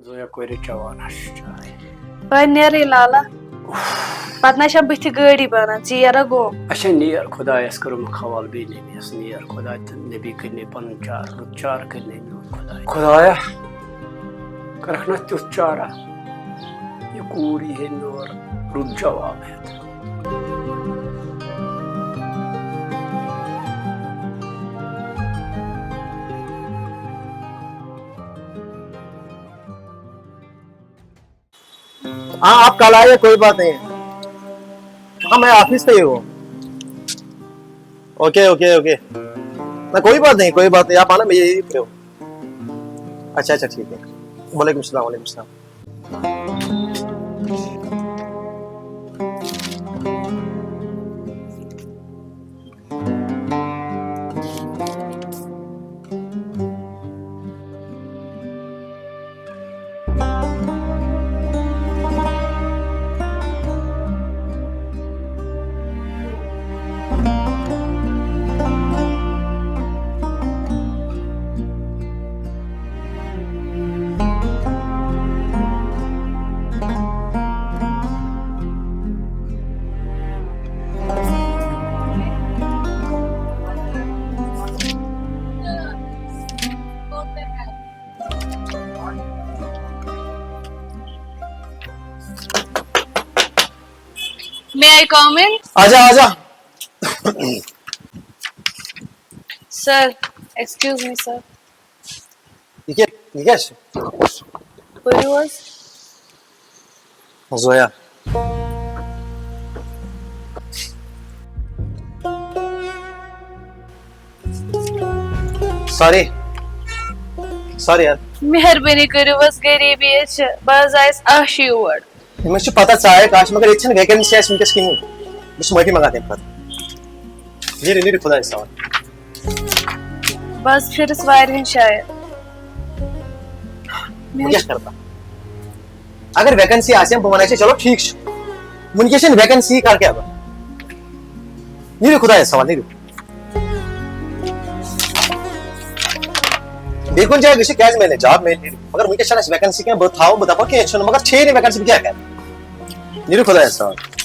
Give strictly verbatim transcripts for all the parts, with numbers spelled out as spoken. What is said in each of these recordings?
زویا کورِ چٮ۪وان ہا چھُ چاے۔ وۄنۍ نیرٕے لالا۔ پتہٕ نہ چھم بٕتھِ گٲڑی بنان، ژیر ہا گوٚو۔ اچھا نیر، خۄدایس کٔرٕم حوالہٕ بیٚیہِ نبیَس، نیر خۄداے تہٕ نبی کٔرنٕے پنُن چارٕ، رُت چارٕ کٔرنٕے میون خۄداے۔ خۄدایا، کَرَکھ نا تیُتھ چارہ، یہِ کوٗر یی ہے میون رُت جواب ہٮ۪تھ۔ हाँ, आप कल आइए, कोई बात नहीं। हाँ, मैं ऑफिस पे ही हूँ। Okay, okay, okay. ना, कोई बात नहीं, कोई बात नहीं, आप आना, मैं यही पे हूँ। अच्छा, अच्छा, ठीक है। वालेकुम सलाम, वालेकुम सलाम। May I come in? आजा, आजा। Sir, excuse me, sir. یہ کیٛاہ، یہ کیٛاہ چھُ؟ پٔرِو حظ۔ زویا۔ ساری۔ ساری یار۔ مہربٲنی کٔرِو حظ، غریٖبی حظ چھِ، بہٕ حظ آیَس آشہِ یور۔ مےٚ چھِ پتہ ژٕ آیَکھ آشہِ، مگر ییٚتہِ چھَنہٕ vacancy آسہِ وٕنکیٚس کِہیٖنۍ۔ بہٕ چھُس معٲفی منٛگان تَمہِ خٲطرٕ۔ نیٖرِو، نیٖرِو خۄدایَس حوالہٕ۔ بہٕ حظ پھِرِس واریاہَن جایَن۔ بہٕ کیٛاہ کَرٕ پَتہٕ؟ اگر vacancy آسہِ ہا، بہٕ وَنہٕ ہا ژےٚ، چلو ٹھیٖک چھُ۔ وٕنکیٚس چھَنہٕ vacancy، کَرٕ کیٛاہ بہٕ؟ نیٖرِو خۄدایَس حوالہٕ، نیٖرِو۔ بیٚیہِ کُنہِ جایہِ گٔژھِو، کیٛازِ میلہِ نہٕ؟ Job میلہِ، مگر وٕنکیٚس چھَنہٕ اَسہِ vacancy کینٛہہ، بہٕ تھاوٕ، بہٕ دَپہٕ کینٛہہ چھُنہٕ، مگر چھے نہٕ vacancy، بہٕ کیٛاہ کَرٕ؟ نیٖرِو خۄدایَس حوالہٕ۔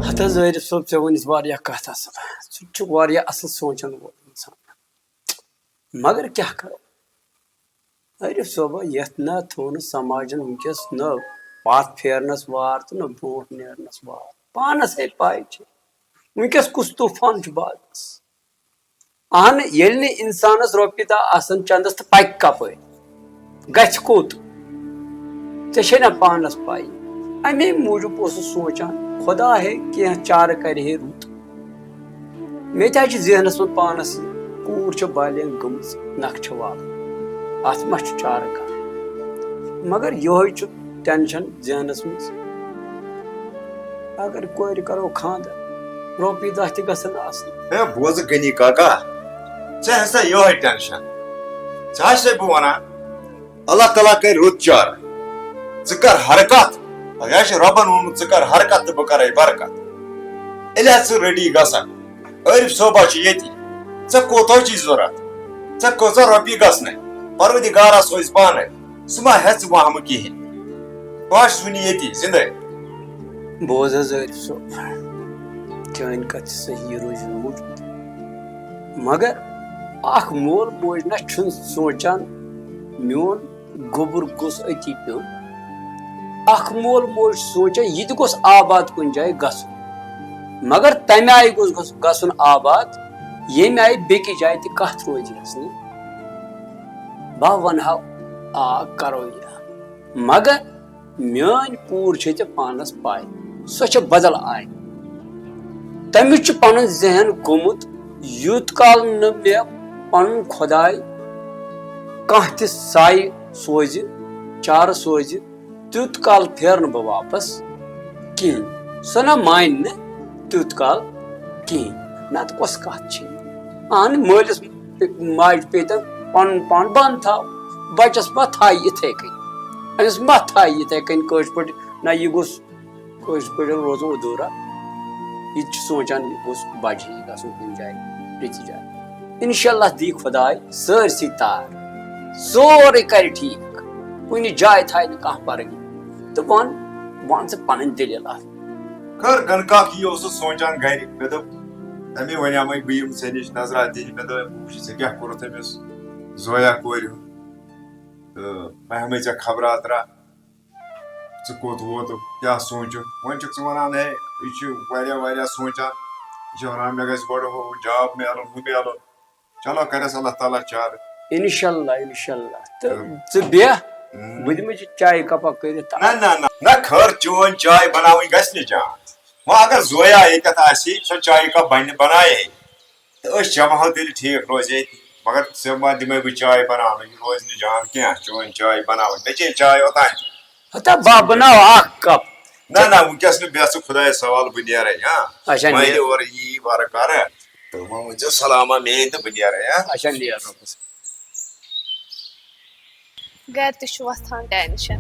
ہتہٕ حظ عٲرِف صٲب، ژےٚ ؤنِتھ واریاہ کَتھ اَصٕل۔ ژٕ چھُکھ واریاہ اَصٕل سونٛچَن وول اِنسان۔ مگر کیٛاہ کَرو؟ عٲرِف صٲبہ، یَتھ نہ تھوٚو نہٕ سماجَن وٕنکیٚس نہ پَتھ پھیرنَس وار تہٕ نہ برونٛٹھ نیرنَس وار۔ پانَس ہے پَے چھِ، وٕنکیٚس کُس طوٗفان چھُ بازرَس۔ اہن، ییٚلہِ نہٕ اِنسانَس رۄپیہِ دَہ آسَن چَندَس تہٕ پَکہِ کَپٲرۍ؟ گژھِ کوٚت؟ ژےٚ چھے نہ پانَس پَے؟ اَمے موٗجوٗب اوسُس سونٛچان، خۄدا ہے کینٛہہ چارٕ کَرِ ہے رُت۔ مےٚ تہِ حظ چھِ ذہنَس منٛز پانَس یہِ، کوٗر چھےٚ بالینغ گٔمٕژ، نَکھٕ چھےٚ والُن، اَتھ ما چھُ چارٕ کانٛہہ؟ مگر یِہوٚے چھُ ٹٮ۪نشَن ذہنَس منٛز۔ اگر کورِ کَرو خانٛدَر، رۄپیہِ دَہ تہِ گژھن آسٕنۍ۔ ہے، بوزٕ غنی کاکا، ژےٚ ہسا یِہوٚے ٹٮ۪نشَن۔ ژےٚ ہسا بہٕ وَنان، اللہ تعالیٰ کَرِ رُت چارٕ۔ ژٕ کَر حرکت، تۄہہِ آسہِ رۄبَن ووٚنمُت، ژٕ کَر حرکت تہٕ بہٕ کَرَے برکت۔ ییٚلہِ حظ ژٕ ریڈی گژھکھ، عٲرِف صٲبہ چھُ ییٚتی، ژےٚ کوٗتاہ چھُے ضوٚرَتھ؟ ژےٚ کۭژاہ رۄپیہِ گژھنَے؟ پروردگارَس روزِ پانَے، سُہ ما ہٮ۪ژٕ وہمہٕ کِہیٖنۍ۔ بہٕ حظ چھُس وٕنہِ ییٚتی زِندَے۔ بوز حظ عارف صٲب، چٲنۍ کتھ چھِ صحیح، یہِ روزِ نوٗر۔ مگر اکھ مول موج نہ چھُنہٕ سونٛچان میون گوٚبُر گوٚژھ أتی پیوٚن۔ اکھ مول موج چھُ سونٛچان یہِ تہِ گوٚژھ آباد کُنہِ جایہِ گژھُن، مگر تمہِ آیہِ گوٚژھ گژھ-، گژھُن آباد، ییٚمہِ آیہِ بیٚکِس جایہِ تہِ کتھ روزِ یژھ نہٕ۔ بہٕ ونہٕ ہا، آ، کرو یہِ، مگر میٲنۍ کوٗر چھے ژےٚ پانس پاے، سۄ چھےٚ بدل آے۔ تٔمِس چھُ پنُن ذہن گوٚمُت، یوٗت کال نہٕ مےٚ پنُن خۄداے کانٛہہ تہِ سایہِ سوزِ، چارٕ سوزِ، تیوٗت کال پھیرٕ نہٕ بہٕ واپس کِہیٖنۍ۔ سۄ نہ مانہِ نہٕ تیوٗت کال کِہیٖنۍ۔ نتہٕ کۄس کتھ چھِ؟ اہن، مٲلِس ماجہِ پیٚیہِ تَن پنُن پان بنٛد تھاو۔ بچس ما تھایہِ یِتھے کٔنۍ؟ أمِس ما تھایہِ یِتھے کٔنۍ کٲشِر پٲٹھۍ؟ نہ، یہِ گوٚژھ کٲشِر پٲٹھۍ روزُن ادھورا۔ یہِ تہِ چھُ سونٛچان، یہِ گوٚژھ بجہِ ہِوۍ گژھُن کُنہِ جایہِ، بیٚکِس جایہِ۔ انشاءاللہ دی خۄداے سٲرسٕے تار، سورُے کرِ ٹھیٖک، کُنہِ جایہِ تھایہِ نہٕ کانٛہہ پرگی۔ تہٕ وَن، وَن ژٕ پنٕنۍ دٔلیٖل اَتھ۔ خٲر، گنہٕ کاک یی اوسُس سونٛچان گرِ، مےٚ دوٚپ، أمۍ وَنیٛامَے بہٕ یِمہٕ ژےٚ نِش نظرا دِنہِ، مےٚ دوٚپ، بہٕ وٕچھِ ژےٚ کیٛاہ کوٚرُتھ أمِس زویا کورِ ہُنٛد، تہٕ بہٕ ہٮ۪مَے ژےٚ خبراترا، ژٕ کوٚت ووتُکھ، کیٛاہ سونٛچُکھ۔ وۄنۍ چھُکھ ژٕ وَنان، ہے، یہِ چھُ واریاہ، واریاہ سونٛچان، یہِ چھُ وَنان، مےٚ گژھِ گۄڈٕ ہُہ جاب میلُن، ہُہ میلُن۔ چلو، کَرٮ۪س اللہ تعالیٰ چارٕ۔ انشاءاللہ، انشاءاللہ۔ تہٕ تہٕ ژٕ بیٚہہ، ہُم۔ بہٕ دِمے ژےٚ چایہِ کپا کٔرِتھ۔ نہ، نہ، نہ، نہ، خٲر، چٲنۍ چاے بناوٕنۍ گژھِ نہٕ جان۔ وۄنۍ اگر زویا ییٚتٮ۪تھ آسہِ ہے، سۄ چایہِ کپ بنہِ، بنایہِ ہے۔ تہٕ أسۍ چٮ۪مہٕ ہاو تیٚلہِ ٹھیٖک روزِ ییٚتہِ۔ مگر ژےٚ ما دِمے بہٕ چاے بناونہٕ، یہِ روزِ نہٕ جان کینٛہہ، چٲنۍ چاے بناوٕنۍ۔ مےٚ چے چاے اوٚتام تہِ۔ ہتا بہٕ بناو اکھ کپ۔ نہ، نہ، وٕنکیٚس نہٕ، بیٚہہ ژٕ خۄدایَس حوالہٕ، بہٕ نیرے، ہاں۔ اچھا، وۄنۍ نیر۔ ییٚلہِ اورٕ یی وارٕ کارٕ، تہٕ وۄنۍ ؤنۍ زِ سلامہ میٲنۍ تہٕ بہٕ نیرے، ہاں۔ اچھا، نیر رۄبَس۔ گرِ تہِ چھُ وۄتھان ٹینشن۔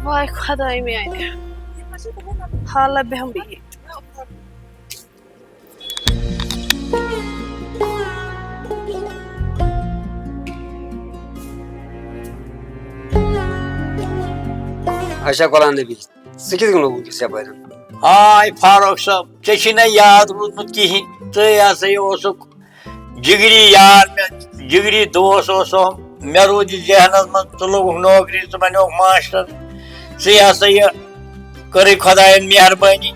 واے خۄداے میانہِ، حالہ بیٚہمہٕ بہٕ ییٚتہِ۔ اچھا غلام نبی، ژٕ کِتھ کٔنۍ لوگُکھ یہِ ژےٚ بَرُن؟ ہاے فاروق صٲب، ژےٚ چھی نہ یاد روٗدمُت کِہیٖنۍ۔ ژٕ یہِ ہسا یہِ اوسُکھ جِگری یار، مےٚ جِگری دوس اوسُم۔ مےٚ روٗد یہِ ذہنس منٛز، ژٕ لوٚگُکھ نوکری، ژٕ بنیوکھ ماسٹر، ژٕ یہِ ہسا یہِ کٔرٕے خۄدایَن مہربٲنی۔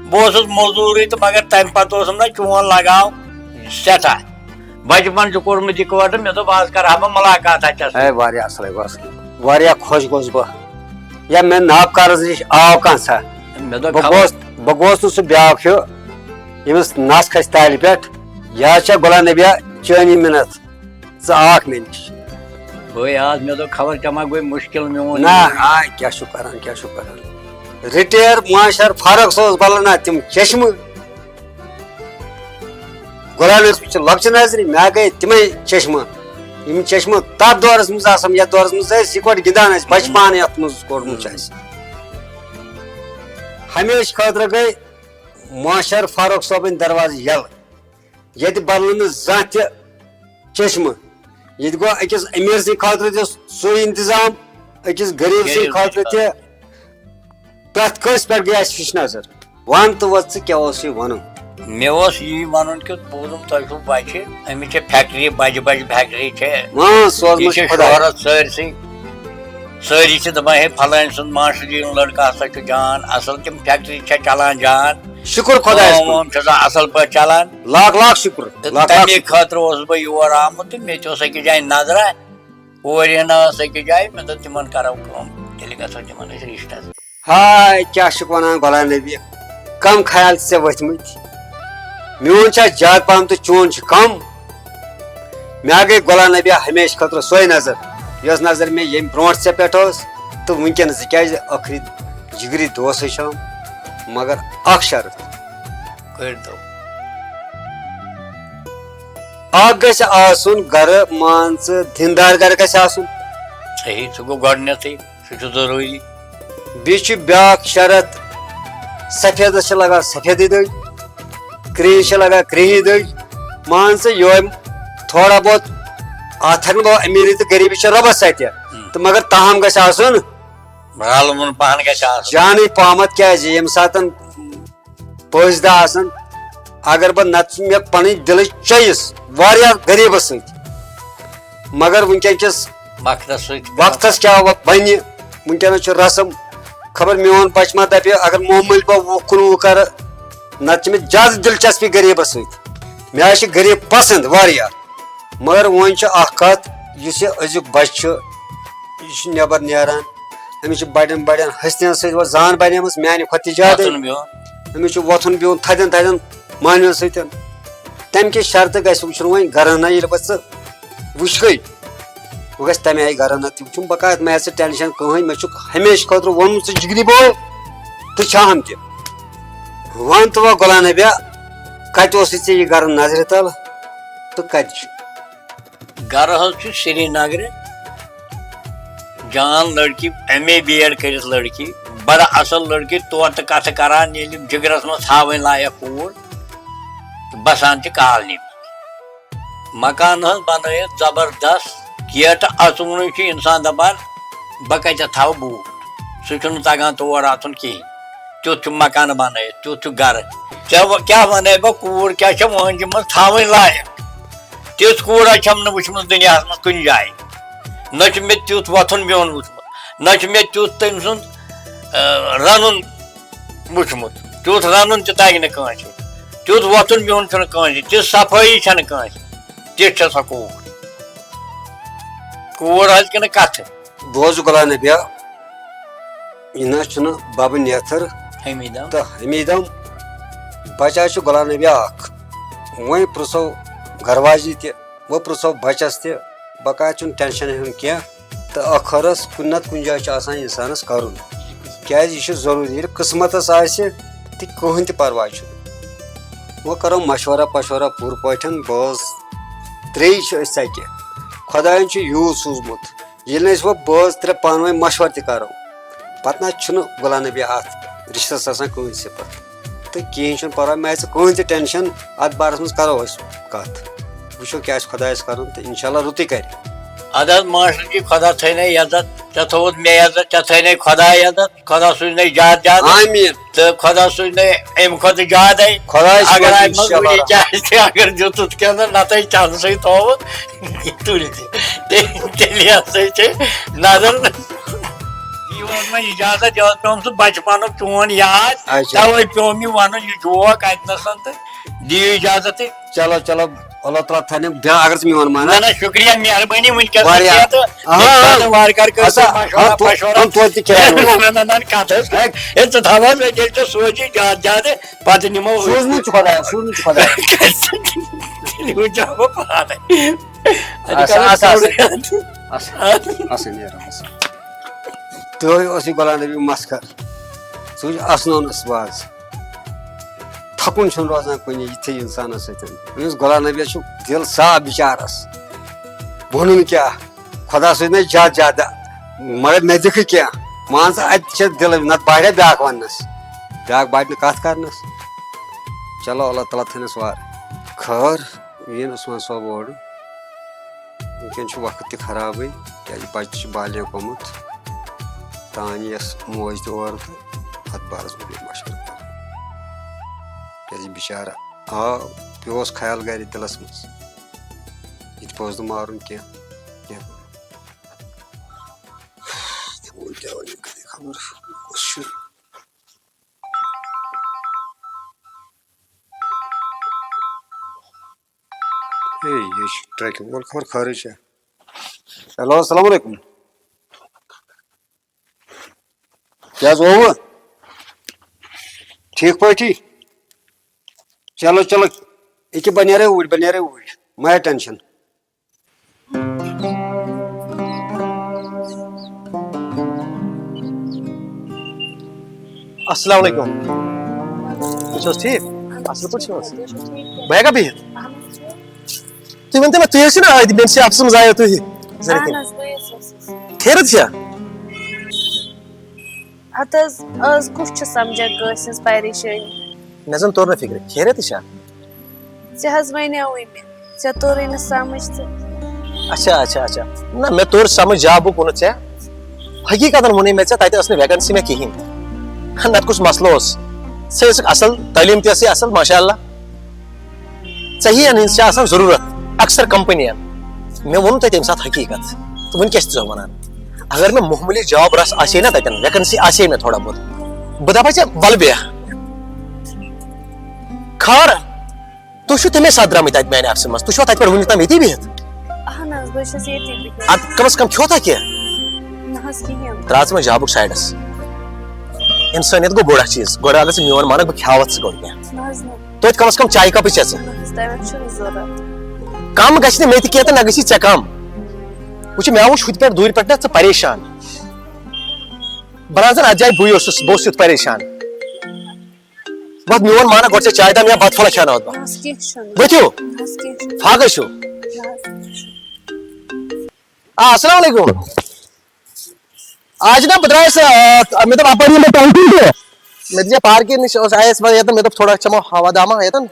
بہٕ اوسُس موٚزوٗرٕے تہٕ مگر تَمہِ پتہٕ اوسُم نہ چون لگاو سٮ۪ٹھاہ۔ بچپن چھُ کوٚرمُت یِکوٹہٕ، مےٚ دوٚپ، "از کرٕ ہا بہٕ مُلاقات اَتٮ۪س سۭتۍ۔" اے، واریاہ اَصٕل، اے، بس۔ واریاہ خۄش گوٚوُس بہٕ۔ یا مےٚ ناکارَس نِش آو کانٛہہ سا۔ مےٚ دوٚپ، بہٕ خبر۔ گوس، بہٕ گوس نہٕ سُہ بیٛاکھ ہیوٗ، ییٚمِس نَس کھسہِ تالہِ پٮ۪ٹھ۔ یہِ حظ چھےٚ غلام نبیہ چٲنی مِنت، ژٕ آکھ مےٚ نِش۔ بٲے، آز مےٚ دوٚپ، خبر ژےٚ ما گوٚے مُشکِل میون۔ نہ، آ، کیٛاہ چھُ کران، کیٛاہ چھُ کران؟ رِٹایَر ماسٹر فاروق صٲب اوس بلان اَتھ تِم چشمہٕ۔ غلام نبی چھِ لۄکچہِ نظرِ، مےٚ گٔے تِمے چشمہٕ۔ یِم چشمہٕ تَتھ دورس منٛز آسان، یَتھ دورس منٛز أسۍ یِکوَٹہٕ گِنٛدان ٲسۍ، بچپانہٕ یَتھ منٛز کوٚرمُت چھُ اَسہِ۔ ہمیشہٕ خٲطرٕ گٔے ماسٹر فاروق صٲبٕنۍ دروازٕ یَلہٕ۔ ییٚتہِ بدلہٕ نہٕ زانٛہہ تہِ چشمہٕ۔ ییٚتہِ گوٚو أکِس أمیٖر سٕنٛدِ خٲطرٕ تہِ سُے انتظام، أکِس غریٖب سٕنٛدِ غریٖب سٕنٛدِ خٲطرٕ تہِ۔ خٲطرٕ۔ پرٛٮ۪تھ کٲنٛسہِ پٮ۪ٹھ گٔے اَسہِ ہِش نظر۔ وَن تہٕ وَن ژٕ کیٛاہ اوس یہِ وَنُن؟ مےٚ اوس یی وَنُن کہِ بوٗزُم تۄہہِ چھُو بَچہِ، أمِس چھِ فیکٹری، بَجہِ بَجہِ فیکٹری چھِ۔ اۭں، سوزمٕژ یہِ چھِ چھِ خۄداے۔ شہرت سٲرسٕے۔ سٲری چھِ دَپان، "ہے، فلٲنۍ سُنٛد ماسٹر جی ہُنٛد لٔڑکہٕ ہسا چھُ جان اَصٕل، تِم فیکٹری چھےٚ چَلان جان، شُکُر خۄدایَس کٲم کُن۔ وٲم چھِ آسان اَصٕل پٲٹھۍ چَلان۔" لاکھ لاکھ شُکُر، تہٕ لاکھ لاکھ تَمے شُکُر۔ خٲطرٕ اوسُس بہٕ یور آمُت تہٕ مےٚ تہِ اوس أکِس جایہِ نظرہ، اورٕ یِنہٕ ٲس أکِس جایہِ، مےٚ دوٚپ، "تِمَن کَرو کٲم، تیٚلہِ گژھو تِمَن أسۍ رِشتَس۔" ہاے، کیٛاہ چھُکھ وَنان غلام نبی؟ کَم خیال چھِ ژےٚ ؤتھمٕتۍ؟ میون چھا زیادٕ پَہَم تہٕ چون چھُ کَم؟ مےٚ ہا گٔے غلام نبی ہمیشہٕ خٲطرٕ سۄے نظر، یۄس نظر مےٚ ییٚمہِ برونٛٹھ ژےٚ پٮ۪ٹھ ٲس، تہٕ وٕنکیٚنَس، تِکیٛازِ ٲخری جِگری دوسٕے چھَم، مگر اَکھ شرط۔ کٔرۍ تو۔ اَکھ گژھِ آسُن گرٕ، مان ژٕ، دیٖندار گرٕ گژھِ آسُن۔ صحیح، سُہ گوٚو گۄڈٕنیتھٕے، سُہ چھُ ضروٗری۔ بیٚیہِ چھُ بیٛاکھ شرط، سفیدس چھِ لگان سفیدٕے دٔج، کرٛہِنۍ چھِ لگان کرٛہِنۍ دٔج۔ مان ژٕ، یِہوٚے تھوڑا بہت، اَتھ ہٮ۪کہٕ نہٕ بہٕ امیٖری تہٕ غریٖبی چھِ رۄبَس اَتھِ۔ ہُم۔ تہٕ مگر تاہم گژھِ آسُن رلوُن پہن گژھِ آسُن۔ جانٕے پہمتھ کیازِ ییٚمہِ ساتن پٲسۍ دہ آسان، اگر بہٕ نتہٕ چھُ مےٚ پنٕنۍ دِلٕچ چویِس واریاہ غریٖبس سۭتۍ، مگر وٕنکیٚن کِس وقتس سۭتۍ وقتس کیٛاہ وق- بنہِ؟ وٕنکیٚنس چھُ رسم، خبر میون بچہِ ما دپہِ اگر معموٗلۍ بہٕ وُہ کُنوُہ کرٕ، نتہٕ چھِ مےٚ زیادٕ دلچسپی غریٖبس سۭتۍ۔ مےٚ حظ چھِ غریٖب پسنٛد واریاہ، مگر وۄنۍ چھِ اکھ کتھ، یُس یہِ أزیُک بچہِ چھُ، یہِ چھُ نٮ۪بر نیران، أمِس چھِ بڑٮ۪ن بڑٮ۪ن ہستین سۭتۍ وۄنۍ زان بنیمٕژ، میانہِ کھۄتہٕ تہِ زیادٕ۔ وۄتھُن بِہُن۔ أمِس چھُ وۄتھُن بِہُن تھدٮ۪ن تھدٮ۪ن مانیو سۭتۍ۔ تمہِ کہِ شرطہٕ گژھِ وٕچھُن وۄنۍ گرن نہ ییٚلہِ بہٕ ژٕ وٕچھکھٕے، بہٕ گژھِ تمہِ آیہِ گرن نہ تہِ وٕچھُن۔ بہٕ کتھ مہ ہیٚہ ژٕ ٹینشن کٕہٕنۍ، مےٚ چھُکھ ہمیشہٕ خٲطرٕ ووٚنمُت ژٕ جگری بوے تہٕ چھاہم تہِ۔ وۄنۍ تہٕ وۄنۍ غلام نبیا، کتہِ اوسُے ژےٚ یہِ گرٕ نظرِ تل تہٕ کتہِ چھُ؟ گرٕ حظ چھُ سرینگرٕ۔ جان لڑکی، ایم اے بی ایڈ کٔرِتھ لڑکی، بڑٕ اصل لڑکی، توتہِ کتھٕ کران، ییٚلہِ جگرس منٛز تھاوٕنۍ لایق کوٗر، تہٕ بسان چھِ کالنی منٛز۔ مکان حظ بنٲیِتھ زبردست، گیٹہٕ اژوُنُے چھُ انسان دپان، بہٕ کتٮ۪تھ تھاوٕ بوٗٹ؟ سُہ چھُنہٕ تگان تور اژُن کِہینۍ۔ تیُتھ چھُ مکانہٕ بنٲیِتھ، تیُتھ چھُ گرٕ۔ ژےٚ وَ-، کیٛاہ وَنَے بہٕ، کوٗر کیٛاہ چھےٚ مۄہنجہِ منٛز تھاوٕنۍ لایق؟ تِژھ کوٗر حظ چھَم نہٕ وٕچھمٕژ دُنیاہَس منٛز کُنہِ جایہِ۔ نہ چھُ مےٚ تیُتھ وۄتھُن بِہُن وٕچھمُت، نہ چھُ مےٚ تیُتھ تٔمۍ سُنٛد، آ، رَنُن وٕچھمُت۔ تیُتھ رَنُن تہِ تَگہِ نہٕ کٲنٛسہِ، تیُتھ وۄتھُن بِہُن چھُنہٕ کٲنٛسہِ، تِژھ صفٲیی چھَنہٕ کٲنٛسہِ، تِژھ چھےٚ سۄ کوٗر۔ کوٗر حظ کِنہٕ کَتھٕ؟ بوز غلام نبیا، یہِ نہ چھُنہٕ ببہٕ نیتھر حمیٖدم۔ تہٕ حمیٖدم، بچہ چھُ غلام نبیا اکھ۔ وۄنۍ پرژھو گرواجی تہِ، وۄنۍ پرژھو بچس تہِ، بکار چھُنہٕ ٹینشن ہیوٚن کینٛہہ۔ تہٕ ٲخرس کُنہِ نتہٕ کُنہِ جایہِ چھُ آسان انسانس کرُن، کیازِ یہِ چھُ ضروٗری۔ ییٚلہِ قسمتس آسہِ تہٕ کٕہٕنۍ تہِ پرواے چھُنہٕ۔ وۄنۍ کرو مشورہ پشورہ پوٗرٕ پٲٹھۍ، بٲژ ترٛیٚیہِ چھِ أسۍ ژکہِ، خۄداین چھُ یوٗت سوٗزمُت۔ ییٚلہِ نہٕ أسۍ وۄنۍ بٲژ ترٛےٚ پانہٕ ؤنۍ مشورٕ تہِ کرو، پتہٕ نہ چھُنہٕ غلام نبی اتھ رشتس آسان کٕہٕنۍ صفت۔ تہٕ کِہیٖنۍ چھُنہٕ پرواے، مہ ہےٚ ژٕ کٕہٕنۍ تہِ ٹینشن۔ اتھ بارس منٛز کرو أسۍ کتھ، وٕچھو کیٛاہ آسہِ خۄدایس کرُن تہٕ انشاءاللہ رُتُے کرِ۔ ادٕ حظ ماشٹر جی، خۄدا تھٲینَے عزت، ژےٚ تھوٚوُتھ مےٚ عزت، ژےٚ تھٲینَے خۄداے عزت، خۄدا سوٗزنَے زیادٕ زیادٕ۔ آمیٖن۔ تہٕ خۄدا سوٗزنَے اَمہِ کھۄتہٕ زیادَے۔ خۄدایَس اگر وَنہِ اَمہِ منٛز اِنشاءاللہ وٕنہِ رحمان۔ کیٛاہ آسہِ تہِ، اگر دیُتُتھ کینٛہہ نہ، نَتہٕ ہے چانسٕے تھوٚوُتھ، تُلۍ تہِ۔ تیٚلہِ، تیٚلہِ ہسا چھِ نظر۔ یہِ اوس وۄنۍ اِجازت، یہِ اوس پیوٚم سُہ بچپنُک چون یاد، اچھا۔ تَوَے پیوٚم یہِ وَنُن، یہِ جوک اَتہِ نَسَن تہٕ دِیِو اِجازت تہٕ۔ چلو، چلو، اللہ تعالیٰ تھاینَم بیٛاکھ، اگر ژٕ میون مانان۔ نہ، نہ، شُکریہ، مہربٲنی، وٕنکیٚس واریاہ۔ کیٛاہ تہٕ آ، وارٕ کارٕ کٔرِو اچھا، تُہۍ مشورہ، ہاں، تو-، مشورہ۔ ہاں، توتہِ کیٛاہ وَنو؟ نہ، نہ، نہ، نہ، کَتھ حظ۔ ہے۔ ہے، ژٕ تھاو حظ، ییٚلہِ ژےٚ سوزی زیادٕ، زیادٕ، پَتہٕ نِمو أسۍ۔ سوٗزمُتھ چھُ خۄدایَن، سوٗزمُتھ چھُ خۄدایَن۔ تیٚلہِ وٕچھو بہٕ پانَے۔ اَدٕ اَصٕل، کَرو اَصٕل، اَصٕل۔ سورُے۔ اَصٕل، اَصٕل نیران، اَصٕل۔ تُہۍ اوس یہِ غلام نبی مسخر۔ سُہ چھُ اَسناونَس باز۔ تھکُن چھُنہٕ روزان کُنہِ یِتھُے اِنسانَس سۭتۍ۔ أمِس غلام نبیَس چھُ دِل صاف بِچارَس۔ وَنُن کیٛاہ؟ خۄدا سۭتۍ نَے زیادٕ زیادٕ، مگر مےٚ دِکھٕ کینٛہہ۔ مان ژٕ، اَتہِ چھِ دِلہٕ، نَتہٕ بَہرِ بیٛاکھ وَننَس۔ بیٛاکھ بَڑِ نہٕ کَتھ کَرنَس۔ چلو، اللہ تعالیٰ تھٲینَس وارٕ۔ خٲر، یِن عثمان صٲب اورٕ۔ وٕنکٮ۪ن چھُ وقت تہِ خرابٕے، کیٛازِ بَچہٕ چھُ بالینغ گوٚمُت۔ تانۍ یَس موج تہِ اورٕ تہٕ اَتھ بارَس منٛز بیٚیہِ مَشوَرٕ کَرُن۔ کیٛازِ بِچارٕ آو، پیوس خیال گَرِ دِلَس منٛز۔ یہِ تہِ پوٚز نہٕ مارُن کینٛہہ۔ کینٛہہ۔ تِمو کیٛاہ وَنہِ، خبر کُس چھُ۔ ہے، یہِ چھُ ٹریکِنگ وول خبر خٲرٕے چھا۔ ہیلو، السلام علیکم۔ کیٛاہ حظ اووٕ؟ ٹھیٖک پٲٹھی؟ چلو، چلو، ییٚکیٛاہ بہٕ نیرے اوٗرۍ، بہٕ نیرے اوٗرۍ، مہ ہےٚ ٹینشن۔ السلام علیکم۔ تُہۍ چھِو حظ ٹھیٖک؟ اَصٕل پٲٹھۍ چھِو حظ؟ بہٕ ہٮ۪کا بِہِتھ؟ تُہۍ ؤنۍ تو مےٚ، تُہۍ ٲسِو نا أتھۍ بٮ۪نچہِ آفسَس منٛز آیو تُہۍ؟ زَنہِ اَہَن کِنۍ؟ حظ، بٕے ٲسٕس۔ خیرت چھا؟ ہَتہٕ حظ، آز کُس چھُ سَمجھان کٲنٛسہِ ہٕنٛز پریشٲنی؟ مےٚ زَن توٚر نہٕ فِکرِ، خیرتٕے چھا؟ ژےٚ حظ وَنیوٕے مےٚ، ژےٚ توٚرُے نہٕ سَمجھ تہٕ۔ اچھا، اچھا، اچھا۔ نہ، مےٚ توٚر سَمجھ، جواب ووٚنُتھ ژےٚ۔ حقیقتاً ووٚنُے مےٚ ژےٚ، تتہِ ٲس نہٕ ویکنسی مےٚ کِہینۍ۔ نتہٕ کُس مسلہٕ اوس؟ ژےٚ ٲسٕکھ اصل تعلیٖم تہِ ٲسٕے اصل، ماشاء اللہ۔ ژےٚ ہی ہن ہٕنٛز چھِ آسان ضروٗرت اکثر کمپنین۔ مےٚ ووٚن تۄہہِ تمہِ ساتہٕ حقیقت، تہٕ وُنہِ کیٛاہ چھِ ژٕ ونان؟ اگر مےٚ معموٗلی جاب رژھ آسہِ ہے نا تتٮ۪ن، ویکنسی آسہِ ہے مےٚ تھوڑا بہت، بہٕ دپے ژےٚ ولہٕ بیٚہہ۔ خٲر، تُہۍ چھِو تَمے ساتہٕ درٛامٕتۍ تَتہِ میٛانہِ آفسہِ منٛز؟ تُہۍ چھِوا تَتہِ پٮ۪ٹھ وُنیُک تام ییٚتی بِہِتھ؟ اَہَن حظ، بہٕ چھَس ییٚتی بِہِتھ۔ اَدٕ کَم از کَم کھیوٚو تۄہہِ کینٛہہ؟ نہ حظ، کِہیٖنۍ۔ ترٛاو ژٕ وۄنۍ جابُک سایڈَس۔ اِنسٲنیت گوٚو بوٚڑ اَکھ چیٖز۔ گۄڈٕ اگر ژٕ میون مانَکھ، بہٕ کھیٛاوَتھ ژٕ گۄڈٕ کینٛہہ۔ نہ حظ، نہ۔ توتہِ کَم از کَم چایہِ کَپٕچ چےٚ ژٕ۔ نہ حظ، تَمیُک چھُنہٕ ضوٚرَتھ۔ کَم گژھِ نہٕ مےٚ تہِ کینٛہہ تہٕ نہ گژھی ژےٚ کَم۔ وٕچھ، مےٚ وٕچھ ہُتہِ پٮ۪ٹھ دوٗرِ پٮ۪ٹھ نہ ژٕ پریشان۔ بہٕ نہ زَن اَتھ جایہِ بٕے اوسُس، بہٕ اوسُس یُتھ پریشان۔ وۄتھ میون مانہ گۄڈٕ ژےٚ چاے دام یا بتہٕ پھوٚلہ کھیٛاوناوتھ بہٕ۔ نہ حظ، کینٛہہ چھُنہٕ۔ ؤتھِو۔ نہ حظ، کینٛہہ چھُنہٕ۔ فاقے چھُو۔ نہ حظ۔ آ، السلام علیکم۔ آ جناب، بہٕ درٛایس، آ، مےٚ دوٚپ اپٲرۍ یِمہٕ بہٕ ٹنٛگ کُن تہِ۔ مےٚ دِژے پارکہِ نِش، اوس، آیس بہٕ ییٚتٮ۪ن، مےٚ دوٚپ تھوڑا چٮ۪مو ہوا دما ییٚتٮ۪ن۔